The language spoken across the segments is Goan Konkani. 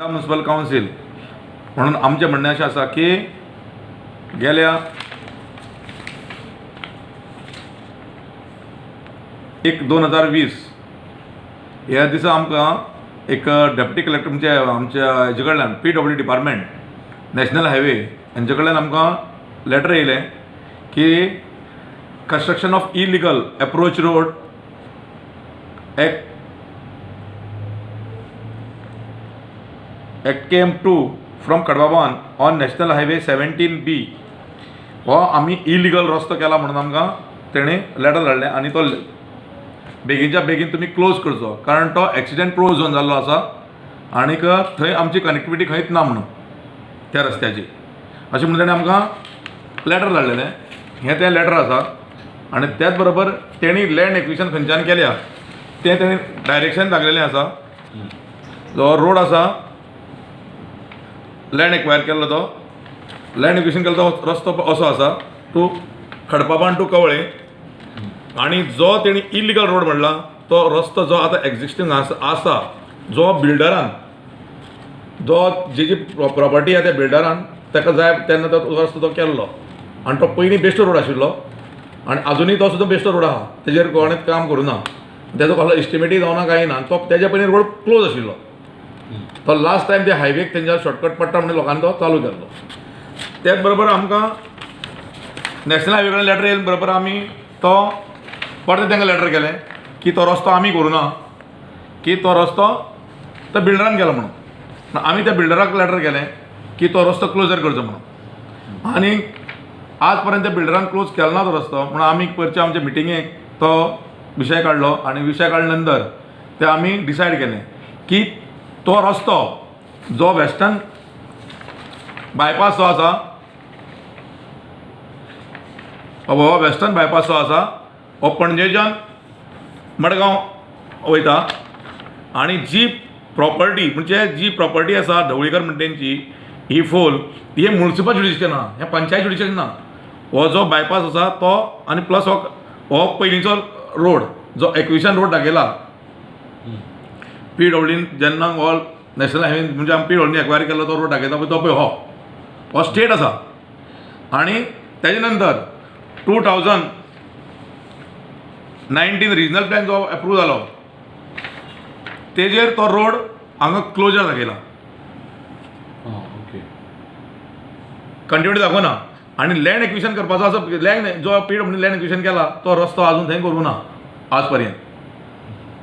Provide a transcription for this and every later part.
म्युनिसिपल कावन्सील म्हणून आमचें म्हणणें अशें आसा की गेल्या 1/2020 ह्या दिसा आमकां एक डेप्युटी कलेक्टर म्हणजे आमच्या हेजे कडल्यान PW department national highway हेंचे कडल्यान आमकां लेटर येयलें की construction of illegal approach road at KM 2 from Khadbaban on National Highway 17B हो आमी इलिगल रस्तो केला म्हणून आमकां तेणें लेटर धाडलें आनी तो बेगीनच्या बेगीन तुमी क्लोज करचो, कारण तो एक्सिडंट प्रोन झोन जाल्लो आसा आनीक थंय आमची कनेक्टिविटी खंयच ना म्हणून त्या रस्त्याची, अशें म्हणून तेणें आमकां लेटर धाडलेलें. हें तें लेटर आसा आनी त्याच बरोबर तेणी लँड एक्विशन खंयच्यान केल्या तें तेणें डायरेक्शन दाखयलेलें आसा. जो रोड आसा लँड एक्वायर केल्लो तो लँड एक्विशन केल्लो तो रस्तो असो आसा टू खडपाबान टू कवळे, आनी जो तेणी इलिगल रोड म्हणला तो रस्तो जो आतां एक्जिस्टींग आसा जो बिल्डरान जो जेजी प्रॉपर्टी आसा त्या बिल्डरान ताका जाय तेन्ना तो रस्तो तो केल्लो आनी तो पयलीं बेश्टो रोड आशिल्लो आनी आजुनूय तो सुद्दां बेश्टो रोड आहा, तेजेर कोणेच काम करूं ना, तेजो कसलो एस्टिमेटूय जावना कांय ना, तो तेज्या पयलीं रोड क्लोज आशिल्लो. तो लास्ट टायम ते हायवेक तेंच्या शॉर्टकट पडटा म्हणून लोकांनी तो चालू केल्लो. त्याच बरोबर आमकां नॅशनल हायवे कडेन लेटर येयले बरोबर आमी तो परतें तांकां लेटर केलें की तो रस्तो आमी करूं ना, की तो रस्तो तो बिल्डरान केलो म्हणून. आमी त्या बिल्डराक लेटर केलें की तो रस्तो क्लोजर करचो म्हणून, आनी आज पर्यंत त्या बिल्डरान क्लोज केलो ना तो रस्तो. म्हणून आमी परच्या आमच्या मिटिंगेक तो विशय काडलो आनी विशय काडले नंतर ते आमी डिसायड केलें की तो रस्तो जो वेस्टर्न बायपास जो आसा, हो वेस्टर्न बायपास जो आसा हो पणजेच्यान मडगांव वयता आनी जी प्रॉपर्टी म्हणजे जी प्रॉपर्टी आसा ढवळीकर म्हणटा तेंची ही फोल ही म्युनिसिपल जुडिशन ना, हें पंचायत जुडिशन ना. हो जो बायपास आसा तो आनी प्लस हो पयलींचो रोड जो एक्विशन रोड दाखयला पीडब्ल्यूडीन जेन्ना हो नॅशनल हायवे म्हणजे आमी पीडब्ल्यूडीन एक्वायर केल्लो तो रोड दाखयता पळय तो पळय हो स्टेट आसा. आनी तेजे नंतर 2019 रिजनल प्लॅन जो एप्रूव जालो तेजेर तो रोड हांगा क्लोजर दाखयला, ओके, कंटिन्युटी दाखोवना. आनी लँड एक्विशन करपाचो आसा, लँड जो पीडब्ल्यूडीन लँड एक्विशन केला तो रस्तो आजून थंय करूं ना आज पर्यंत.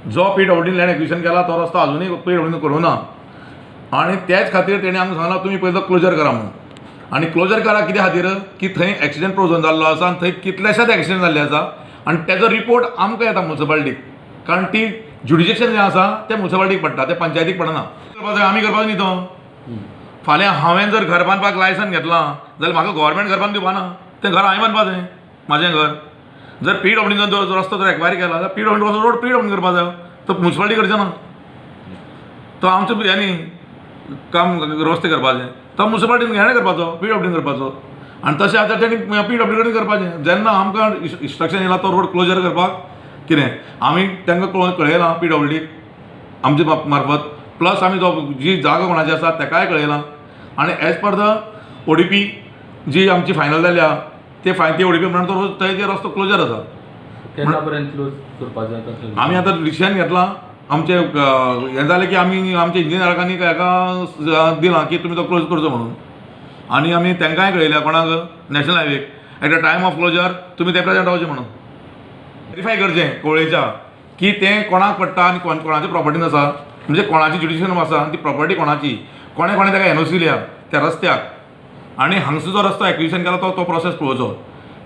जो पीडब्ल्यूडीन लँड एक्विशन केला तो रस्तो आजुनूय पीडब्ल्यूडीन करूं ना आनी त्याच खातीर तेणी आमकां सांगलां तुमी पयलीं तो क्लोजर करा म्हणून. आनी क्लोजर करा कित्या खातीर की थंय एक्सिडंट प्रोन जाल्लो आसा आनी थंय कितलेशेच एक्सिडंट जाल्ले आसा आनी तेजो रिपोर्ट आमकां येता म्युनिसिपालिटीक, कारण ती जुडिशेक्शन जें आसा तें म्युनिसिपालिटीक पडटा, तें पंचायतीक पडना. आमी करपाचो न्ही तो. फाल्यां हांवें जर घर बांदपाक लायसन घेतलां जाल्यार म्हाका गव्हर्मेंट घर बांदून दिवपाना, तें घर हांवें बांदपाचें म्हाजें घर. जर पीडब्ल्यूडीन जो रस्तो जर एक्वायर केला जाल्यार पीडब्ल्यूडी रोड पीडब्ल्यूडीन करपा जाय, तो म्युनिसिपालिटी करचें ना. तो आमचो हें न्ही काम रस्ते करपाचें, तो म्युनिसिपालिटीन हेणें करपाचो पीडब्ल्यूडीन करपाचो. आनी तशें आतां तेणी पीडब्ल्यूडी कडेन करपाचें. जेन्ना आमकां इन्स्ट्रक्शन येयला तो रोड क्लोजर करपाक कितें आमी तांकां कळयलां पीडब्ल्यूडीक आमचे मार्फत, प्लस आमी जो जी जागा कोणाची आसा ताकाय कळयलां. आनी as per the ODP जी आमची फायनल जाल्या ते फाय ती ओडीपी म्हणून तो थंय रस्तो क्लोजर आसा. केन्ना पर्यंत क्लोज करपाचें आतां? आमी आतां डिसिजन घेतलां आमचें हें जालें की आमी आमच्या इंजिनियरांनी हेका दिलां की तुमी तो क्लोज करचो म्हणून, आनी आमी तांकांय कळयल्या कोणाक national हायवेक at the time of closure तुमी ते प्रेजंट रावचें म्हणून. वेरीफाय करचें कवळेच्या की तें कोणाक पडटा आनी कोणाच्या प्रॉपर्टीन आसा, म्हणजे कोणाची जुडिशन आसा आनी ती प्रॉपर्टी कोणाची, कोणें कोणें ताका एनओसी दिल्या त्या रस्त्याक, आनी हांगसर जो रस्तो एक्विशन केला तो प्रोसेस पळोवचो.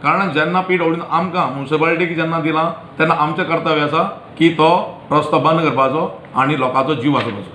कारण जेन्ना पीडब्ल्यूडीन आमकां म्युनिसिपालिटीक जेन्ना दिलां तेन्ना आमचें कर्तव्य आसा की तो रस्तो बंद करपाचो आनी लोकांचो जीव वाचोवपाचो.